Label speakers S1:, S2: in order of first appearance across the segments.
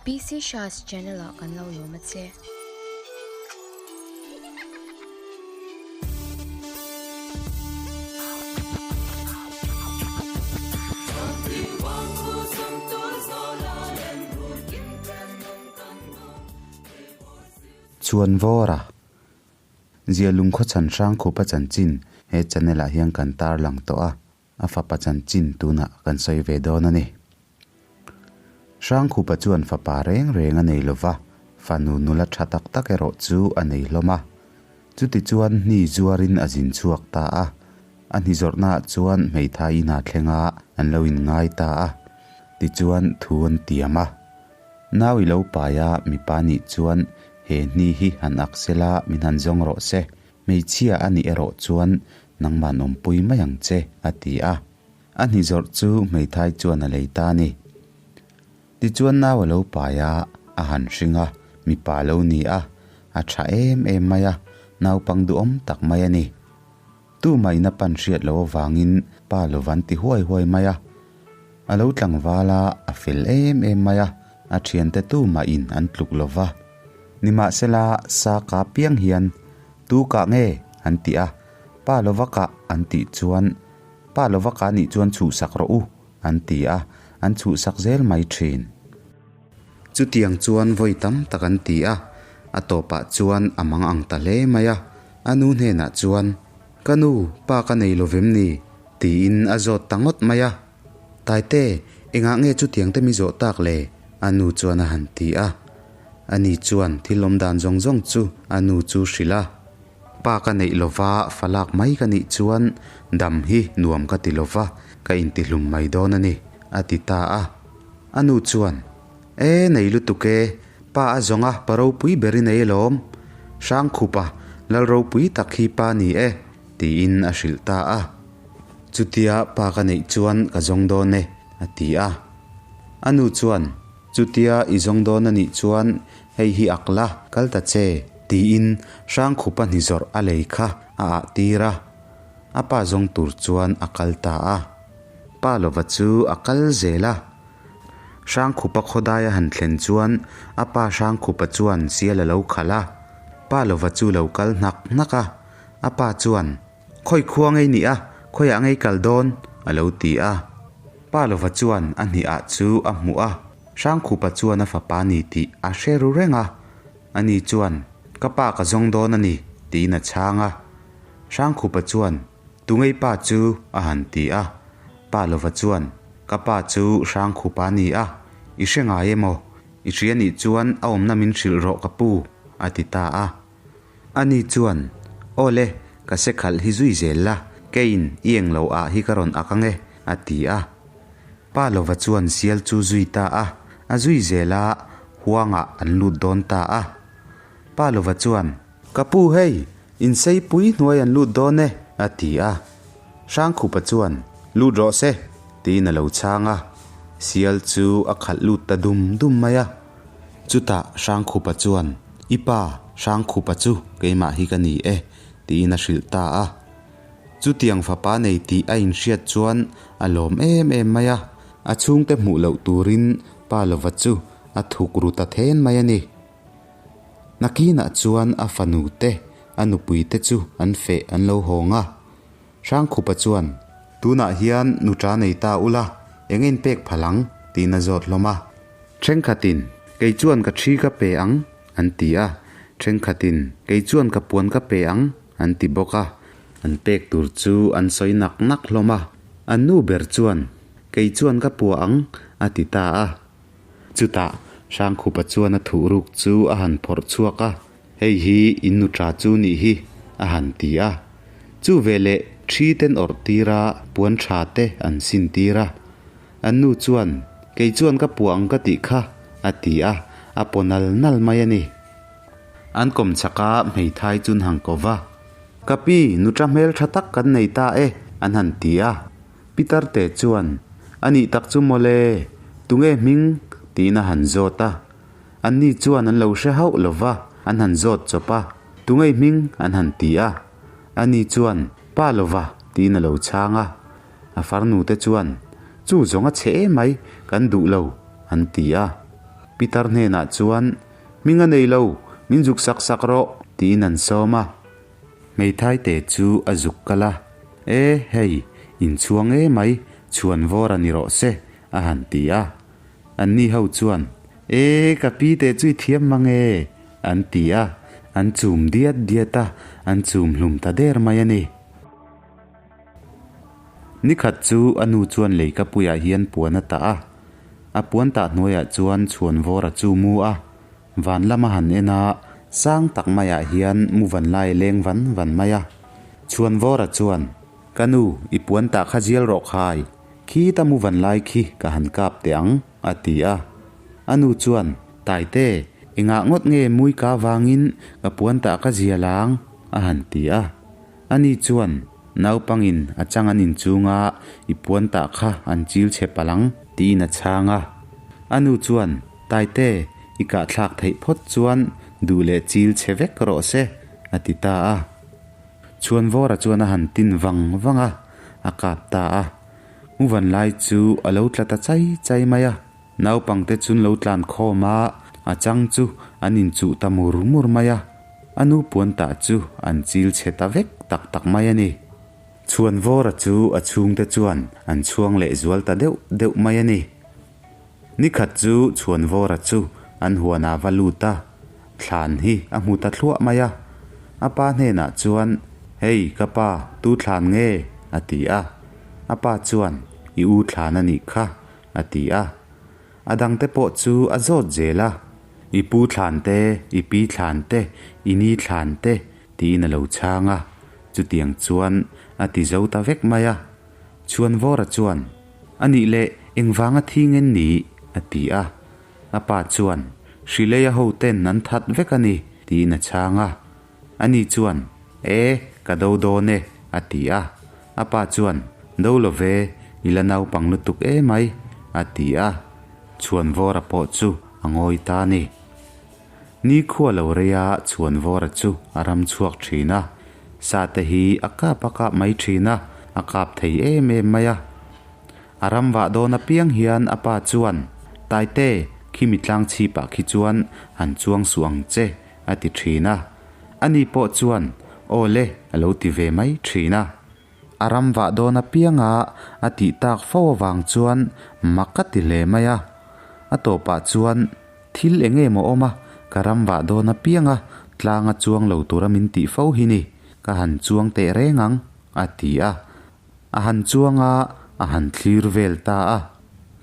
S1: PC Shah's channel ah kan lo lawm a che.
S2: Chuan vawra Zia lungkhaw chhan hrang khupa chanchin he channel ah hian kan tarlang tawh a. A fapa chanchin tunah kan sawi ve dawn a ni. Hrangkhupa chuan fapa reng reng a nei lova, fanu nula tha tak tak erawh chu a nei hlawm a. Chuti chuan hni zuarin a zin chhuak ta a. A hni zawrhnaah chuan hmeithai inah thlenga an lo inngai ta a. Tichuan thu an tiam a. Nau i lo pai a, mipa nih chuan he hni hi han ak sela min han zawng rawh se, Hmeichhia a nih erawh chuan nangman awmpui mai ang che, a ti a. A hni zawrh chu hmeithai chuan a lei ta a ni. Tichuan nau a lo pai a, a han hring a, mipa lo ni a, a tha em em mai a, naupang duhawm tak mai a ni. Tumah in a pan hriat loh avangin pa lo van ti huai huai mai a. A lo tlangval a, a fel em em mai a, a thiante tumah in an tluk lo va. Nimahsela, sa ka piang hian, Tu kah nge? an ti a, Pa lova kah an tih chuan, Pa lova kah nih chuan chhuhsak rawh u, an ti a, an chhuhsak zel mai thin. Chutiang chuan vawi tam tak an ti a, a tawpah chuan a mang ang ta hle mai a, a nu hnenah chuan, Ka nu, pa ka nei lovem ni? tiin a zawt ta ngawt mai a. Taite, engah nge chutiang te mi zawh tak le? A nu chuan a han ti a. Ani chuan thil awm dan zawng zawng chu a nu chu hrilh a. Pa ka neih lova falak mai ka nih chuan dam hi nuam ka ti lova ka intihlum mai dawn a ni, a ti ta a. A nu chuan, E, nei lutuk e, pa a zawng a, pa ropui ber i nei alawm. Hrangkhupa, lal ropui tak hi pa ni e, tiin a hrilh ta a. Chutia pa ka neih chuan ka zawng dawn e, a ti a. A nu chuan, Chutia i zawng dawn a nih chuan hei hi ak la, kal ta che, tiin Hrangkhupa hni zawrh a lei kha a ah tir a. A pa zawng tur chuan a kal ta a. Pa lova chu a kal zel a. Hrangkhupa khawdai a han thlen chuan a pa Hrangkhupa chuan sial a lo khalh a. Pa lova chu lo kal hnak hnak a. A pa chuan, Khawi khua ngei nih a, khawiah ngei kal dawn? a lo ti a. Pa lova chuan a hniah chu a hmuh a, Hrangkhupa chuan a fapa ni tih a hre ru reng a. Ani chuan, Ka pa ka zawng dawn a ni, tiin a chhang a. Hrangkhupa chuan, Tu ngei pa chu? a han ti a. Pa lova chuan, Ka pa chu Hrangkhupa a ni a, i hre ngai emaw? I hria nih chuan a awmna min hrilh rawh ka pu, a ti ta a. Ani chuan, Aw le, ka se khalh hi zui zel la, keiin i eng lo ah hi ka rawn ak ang e, a ti a. Pa lova chuan sial chu zui ta a, a zui zel a, huangah an lut dawn ta a. Pa lova chuan, Ka pu hei, inseipui hnuai an lut dawn e, a ti a. Hrangkhupa chuan, Lut rawh se, tiin a lo chhang a. Sial chu a khalh lut ta dum dum mai a. Chutah Hrangkhupa chuan, I pa, Hrangkhupa chu keimah hi ka ni e, tiin a hrilh ta a. Chutiang fapa nei tih a inhriat chuan a lawm em em mai a, a chhungte hmuh loh turin pa lova chu a thuk ru ta then mai a ni. Nakinah chuan a fanu te, a nupui te chu an feh an lo hawng a. Hrangkhupa chuan, Tunah hian nuṭa nei ta ula, eng in pek phal ang? tiin a zawt hlawm a. Thenkhatin, Kei chuan ka ṭhi ka pe ang, an ti a. Thenkhatin, Kei chuan ka puan ka pe ang, an ti bawk a. An pek tur chu an sawi nak nak hlawm a. An nu ber chuan, Kei chuan ka pua ang, a ti ta a. Chutah, Hrangkhupa chuan a thuhruk chu a han phawrh chhuak a. Hei hi in nuṭa chu nih hi, a han ti a. Chu veleh ṭhi ten awrh tir a, puan ṭha te an sin tir a. An nu chuan, Kei chuan ka puah ang ka tih kha, a ti a, a paw nal nal mai a ni. An kawm chak a, hmeithai chun hang ko va. Ka pi, nuṭa hmel ṭha tak kan nei ta e, an han ti a. Pitar te chuan, A nih tak chu mawle, tunge hming? tiin a han zawt a. Anni chuan an lo hre hauh lo va, an han zawt chawp a, Tungei hming? an han ti a. Ani chuan, Pa lova, tiin a lo chhang a. A farnu te chuan, Chu zawng a chhe em mai, kan duh lo, an ti a. Pitar hnenah chuan, Hming a nei lo, min zuk sak sak rawh, tiin an sawm a. Hmeithai te chu a zuk kal a, E, hei, inchhuang e mai, chhuan vawr a ni rawh se, a han ti a. Anni ho chuan, E, ka pi te chu i thiam mang e, an ti a, an chum diat diat a, an chum hlum ta der mai a ni. Nikhat chu a nu chuan leikapuiah hian puan a tah a, a puan tah hnuaiah chuan chhuan vawr a chu mu a, van lama han en a, sang tak maiah hian mu van lai leng van van mai a. Chhuan vawr a chuan, Ka nu, i puan tah kha zial rawh khai, khita mu van lai khi ka han kap teh ang, a ti a. A nu chuan, Taite, engah ngawt nge mui ka vangin ka puan tah ka zial ang? a han ti a. Ani chuan, Naupangin a chang an inchunga i puan tah kha an chil chhe palh ang, tiin a chhang a. A nu chuan, Taite, i kahthlak theih phawt chuan duh leh chil chhe vek rawh se, a ti ta a. Chhuanvawra chuan a han tin vang vang a, a kap ta a. Muvan lai chu a lo tla ta chai chai mai a. Naupangte chun lo tlan khawm a, a chang chu an inchuh ta mur mur mai a. A nu puan tah chu an chil chhe ta vek tak tak mai a ni. Chhuanvawra chu a chhungte chuan an chhuang leh zual ta deuh deuh mai a ni. Nikhat chu Chhuanvawra chu an huan a va lut a, thlan hi a hmu ta thluah mai a. A pa hnenah chuan, Hei ka pa, tu thlan nge? a ti a. A pa chuan, I u thlan a nih kha, a ti a. A dangte pawh chu a zawt zel a, I pu thlan te, i pi thlan te, i ni thlan te, tiin a lo chhang a. Chutiang chuan a ti zo ta vek mai a. Chhuanvawra chuan, A nih leh engvanga thi ngen ni? a ti a. A pa chuan, Hrileia hoten an that vek a ni, tiin a chhang a. Ani chuan, E, ka do dawn e, a ti a. A pa chuan, Do lo ve, i la naupang lutuk emai, a ti a. Chhuanvawra pawh chu a ngawi ta a ni. Nikhua lo reia Chhuanvawra chu a ram chhuak thin a. Sate hi a kap a kap mai thin a, a kap thei em em mai a. A ram vah dawn apiang hian a pa chuan, Taite, khimi tlang chhipah khi chuan han chuang suh ang che, a ti thin a. Ani pawh chuan, Aw le, a lo ti ve mai thin a. A ram vah dawn apianga a tih tak fo avang chuan mak a ti hle mai a. A tawpah chuan, Thil eng nge maw awm a, ka ram vah dawn apianga tlanga chuang lo tura min tih fo hi ni, ka han chuang teh reng ang, a ti a. A han chuang a, a han thlir vel ta a.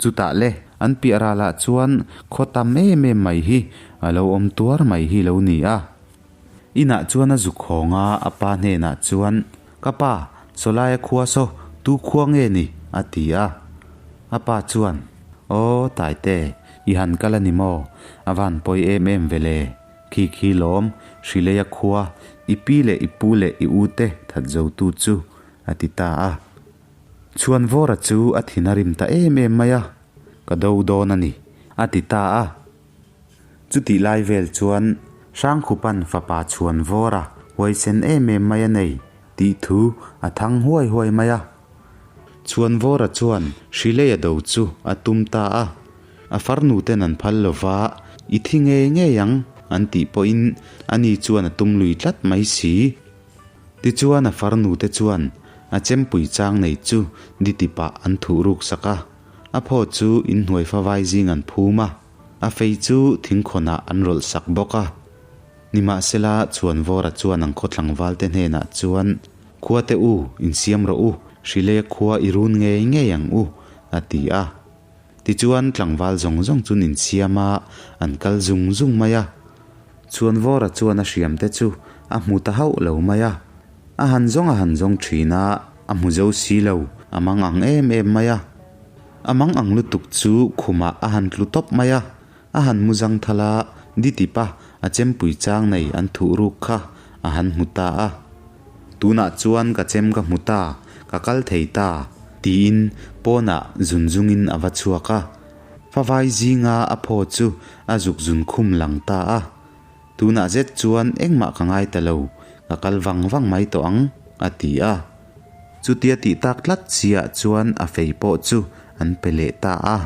S2: Chutah le, an piah ralah chuan khaw tam em em mai hi a lo awm tuar mai hi lo ni a. Inah chuan a zuk hawng a, a pa hnenah chuan, Ka pa, sawlaia khua saw, tu khua nge ni? a ti a. A pa chuan, Aw, Taite, i han kal a ni maw? A van pawi em em ve le. Khi khi lawm, Hrileia khua, i pi leh i pu leh i u te that zotu chu, a ti ta a. Chhuanvawra chu a thin a rim ta em em mai a, Ka do dawn a ni, a ti ta a. Chutih lai vel chuan Hrangkhupan fapa Chhuanvawra huaisen em em mai a nei tih thu a thang huai huai mai a. Chhuanvawra chuan Hrileia do chu a tum ta a, a farnuten an phal lo va, I thi ngei ngei ang an tih pawhin ani chuan a tum lui tlat mai si. Tichuan a farnute chuan a chempui chang nei chu ditipah an thuh ruk sak a, a phaw chu inhnuai favai zing an phum a. A fei chu thingkhawnah an rawlh sak bawk a. Nimahsela, Chhuanvawra chuan an khaw tlangvalte hnenah chuan, Khuate u, insiam rawh u, Hrilea khua i run ngei ngei ang u, a ti a. Tichuan, tlangval zawng zawng chun insiam a, an kal zung zung mai a. Chhuanvawra chuan a hriamte chu a hmu ta hauh lo mai a. A han zawng a han zawng thin a, a hmu zo si lo, a mang ang em em mai a. A mang ang lutuk chu khumah a han tlu tawp mai a, a han mu zang thal a, Ditipa a chempui chang nei an thuh ruk kha a han hmu ta a. Tunah chuan ka chem ka hmu ta, ka kal thei ta, tiin pawnah zun zungin a va chhuak a. Favai zinga a phaw chu a zuk zun khum lang ta a. Tunah zet chuan engmah ka ngai ta lo, ka kal vang vang mai tawh ang, a ti a. Chutia tih tak tlat chiah chuan a fei pawh chu an pe leh ta a.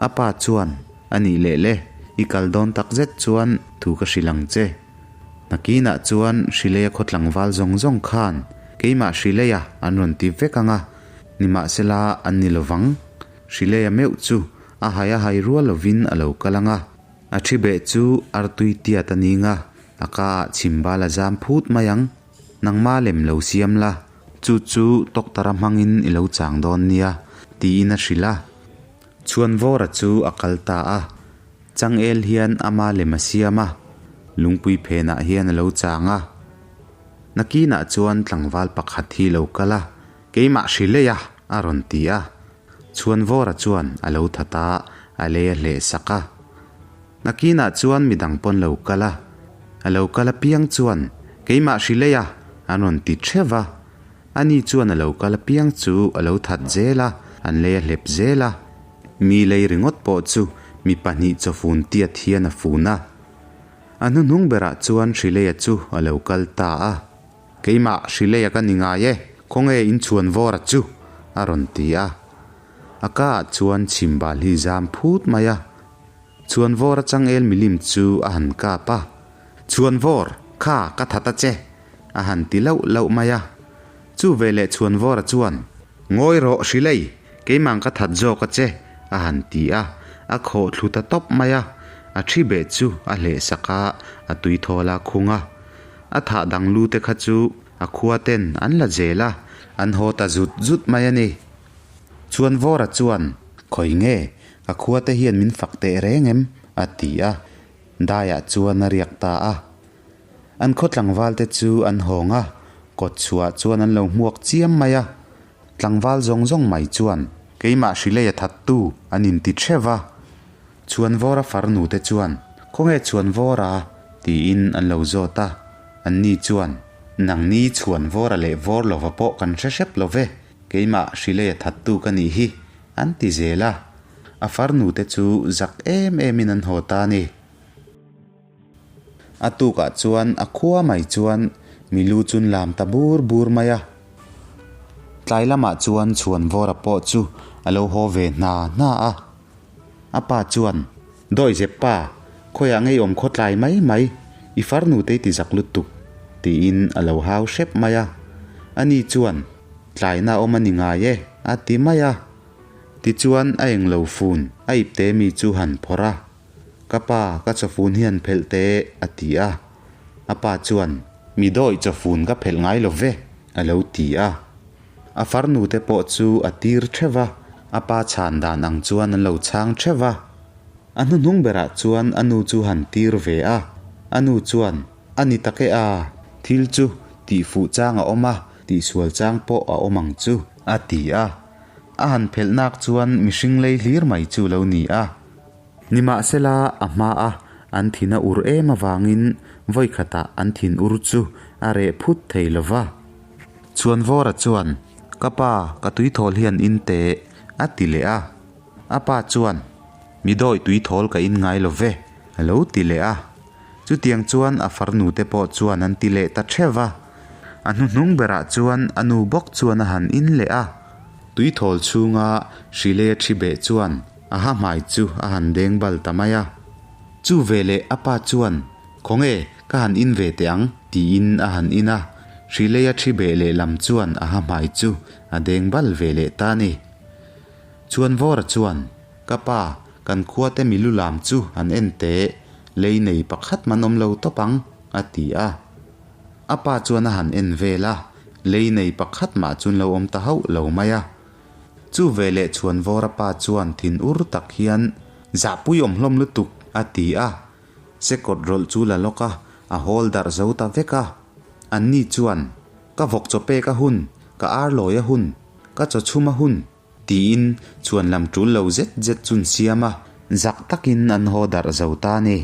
S2: A pa chuan, A nih leh le, I kal dawn tak zet chuan thu ka hrilh ang che. Nakinah chuan Hrileia khaw tlangval zawng zawng khan keimah Hrileia an rawn ti vek ang a, nimahsela an ni lovang. Hrileia meuh chu a hai a hai rual lovin a lo kal ang a, a thi beh chu artui tiat a ning a, a ka ah chhimbal a zam phut mai ang. Nangma lem lo siam la, chu chu tawktara hmangin i lo chang dawn nia, tiin a hrilh a. Chhuanvawra chu a kal ta a, changel hian ama lem a siam a, lungpui phenah hian a lo chang a. Nakinah chuan tlangval pakhat hi lo kal a, Keimah hrilh ei a, a rawn ti a. Chhuanvawra chuan a lo that a, a lei a hleh sak a. Nakinah chuan midang pawn lo kal a, a lo kal apiang chuan, Keimah hrilh ei a, an rawn ti theuh a. Ani chuan a lo kal apiang chu a lo that zel a, an lei a hlep zel a. Mi lei ringawt pawh chu mi pahnih chawfun tiat hian a fun a. A hnuhnung berah chuan Hrileia chu a lo kal ta a. Keimah Hrileia ka ni ngai e, khawnge inchhuan vawra chu? a rawn ti a. A ka ah chuan chhimbal hi zam phut mai a. Chhuanvawr a changel milim chu a han kap a, Chhuanvawr, kha ka that a che! a han ti lauh lauh mai a. Chu veleh Chhuanvawra chuan, Ngawi rawh Hrilei, keimah ka that zawk a che! a han ti a, a khawh thlu ta tawp mai a. A thi beh chu a hleh sak a, a tui thawl a khung a. A thah dang lu te kha chu a khua ten an la zel a, an haw ta zut zut mai a ni. Chhuanvawra chuan, Khawi nge, ka khua te hian min fak teh reng em? a ti a, daiah chuan a riak ta a. An khaw tlangval te chu an hawng a, kawt chhuah chuan an lo hmuak chiam mai a. Tlangval zawng zawng mai chuan, Keimah Hrileia thattu an inti theuh va. Chhuanvawra farnu te chuan, Khawnge Chhuanvawra? tiin an lo zawt a. Anni chuan, Nangni Chhuanvawra leh Vawrlova pawh kan hre hrep lo ve. Keimah Hrileia thattu ka nih hi, an ti zel a. A farnu te chu zak em emin an haw ta a ni. A tukah chuan a khua mai chuan milu chun lam ta bur bur mai a. Tlai lamah chuan Chhuanvawra pawh chu a lo haw ve hna hna a. A pa chuan, Dawi zep pa, khawiah ngeiawm khaw tlai mai mai, i farnu te i ti zak lutuk, tiin a lo hau hrep mai a. Ani chuan, Tlaina awm a ni ngai e, a ti mai a. Tichuan a englo fun a ipte mi chu han phawrh a, Ka pa, ka chawfun hi han phelh teh, a ti a. A pa chuan, Mi dawih chawfun ka phelh ngai lo ve, a lo ti a. A farnu te pawh chu a tir theuh va, a pa chhan dan ang chuan an lo chhang theuh va. A hnuhnung berah chuan a nu chu han tir ve a, a nu chuan, A ni tak e a, thil chu tih fuh chang a awm a, tih sual chang pawh a awm ang chu, a ti a. A han phelh nak chuan mihring lei hlir mai chu lo ni a. Nimahsela a hma a an thin a ur em avangin vawikhatah an thin ur chu a reh phut thei lo va. Chhuanvawra chuan, Ka pa, ka tuithawl hian in teh, a ti leh a. A pa chuan, Mi dawi tuithawl ka in ngai lo ve, a lo ti leh a. Chutiang chuan a farnu te pawh chuan an ti leh ta theuh va. A hnuhnung berah chuan a nu bawk chuan a han in leh a. Tuithawl chhunga hrilea thi beh chuan a ha hmai chu a han deng bal ta mai a. Chu veleh a pa chuan, Khawnge, ka han in ve teh ang, tiin a han in a. Hrileia thi beh lehlam chuan a ha hmai chu a deng bal ve leh ta a ni. Chuanvawra chuan, Ka pa, kan khuate milu lam chu an en teh, lei nei pakhat man awm lo tawp ang, a ti a. A pa chuan a han en vel a, lei nei pakhat mah chuan lo awm ta hauh lo mai a. Chu veleh Chhuanvawra pa chuan thin ur tak hian, Zahpui awm hlawm lutuk, a ti a. Sekawt rawlh chu la lawk a, a hawl darh zo ta vek a. Anni chuan, Ka vawk chaw pek a hun, ka ar lawi a hun, ka chaw chhum a hun, Tiin chuan lam tul lo zet zet chun siam a, zak takin an haw darh zo ta a ni.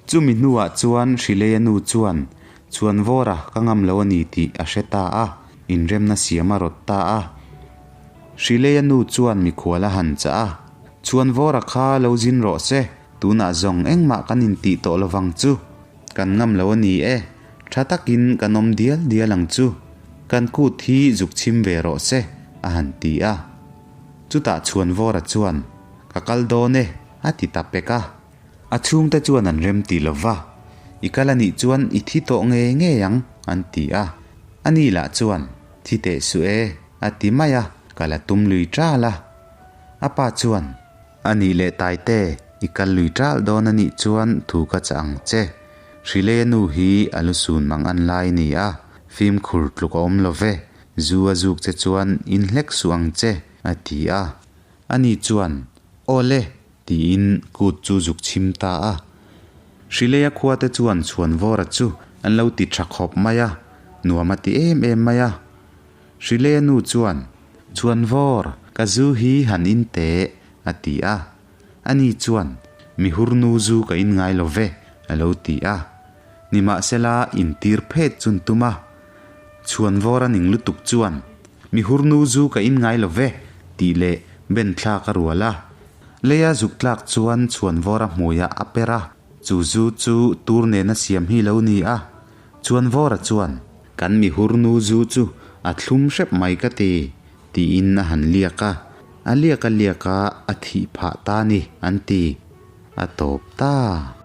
S2: Chumi hnuah chuan Hrileia nu chuan Chhuanvawra ka ngam lo a ni tih a hre ta a, inremna siam a rawt ta a. Hrileia nu chuan mikhual a han chah a, Chhuanvawra kha lo zin rawh se, tunah zawng engmah kan intih tawh lovang chu. Kan ngam lo a ni e, tha takin kan awm dial dial ang chu, kan kut hi zuk chhim ve rawh se, a han ti a. Chutah Chhuanvawra chuan, Ka kal dawn e, a ti ta pek a. A chhungte chuan an rem ti lo va, I kal a nih chuan i thi tawh ngei ngei ang, an ti a. A ni lah chuan, Thi teh suh e, a ti mai a, ka la tum lui ṭal a. A pa chuan, A nih leh Taite, i kal lui ṭal dawn a nih chuan thu ka chah ang che. Hrilei a nu hi a lu sun mang an lai a ni a, fimkhur tluk a awm lo ve, zu a zuk che chuan in hlek suh ang che, a ti a. Ani chuan, Aw le, tiin kut chu zuk chhim ta a. Hrileia khuate chuan Chhuanvawra chu an lo ti tha khawp mai a, nuam a ti em em mai a. Hrileia nu chuan, Chhuanvawr, ka zu hi han in teh, a ti a. Ani chuan, Mi hurnu zu ka in ngai lo ve, a lo ti a. Nimahsela intir phet chun tum a. Chhuanvawr a ning lutuk chuan, Mi hurnu zu ka in ngai lo ve, tih leh ben thlak a rual a. Leia zuk tlak chuan chhuanvawr a hmuiah a per a, chu zu chu tur nena siam hi lo ni a. Chhuanvawra chuan, Kan mi hurnu zu chu a thlum hrep mai ka ti, tiin a han liak a. A liak a liak a, a thih phah ta ni, an ti. A tawp ta.